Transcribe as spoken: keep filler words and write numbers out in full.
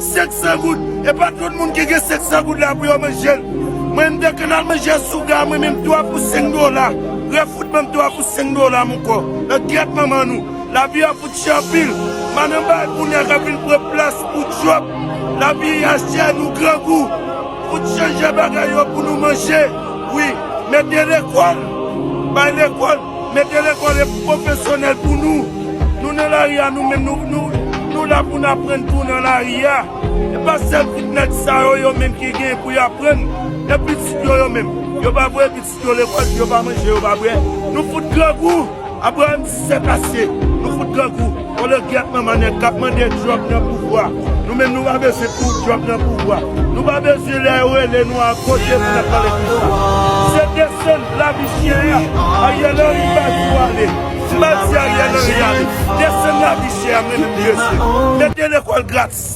Senk san goud. E pa tout moun ki gen senk san goud la pou yo manje l. Mwen, m te konn al manje souga, mwen menm, twa pou senk dola. Refout ban m twa pou senk dola, mon kò. Nan gyèt manman nou. Lavi a fout chè anpil. Madanm bay pou nèg ap vin pran plas pou djòb. Lavi a chè, nou grangou. Fout chanje bagay yo pou nou manje. Wi, mete lekòl. Bay lekòl. Mete lekòl e pwofesyonèl pou nou. Nou nan lari a, nou menm, nou, nou, nou la pou n aprann tou nan lari a. E pa sèl pitit nèg sa yo, yo menm ki gen pou y aprann. E pitit yo, yo menm. Yo pa voye pitit yo lekòl, yo pa manje, yo pa bwè. Nou fout grangou. Abraram sèt ase. Nou fout grangou. Yon lè gyèt manman nèg k ap mande djòb nan pouvwa. Nou menm, nou pa bezwen pou djòb nan pouvwa. Nou pa bezwen lè yo rele nou a kote pou n ap pale konsa. Se desann lavi chè a. Ariel Henry pa di w ale. M pa di Ariel Henry ale. Desann lavi chè a, mwen menm, mesye. Mete lekòl gratis.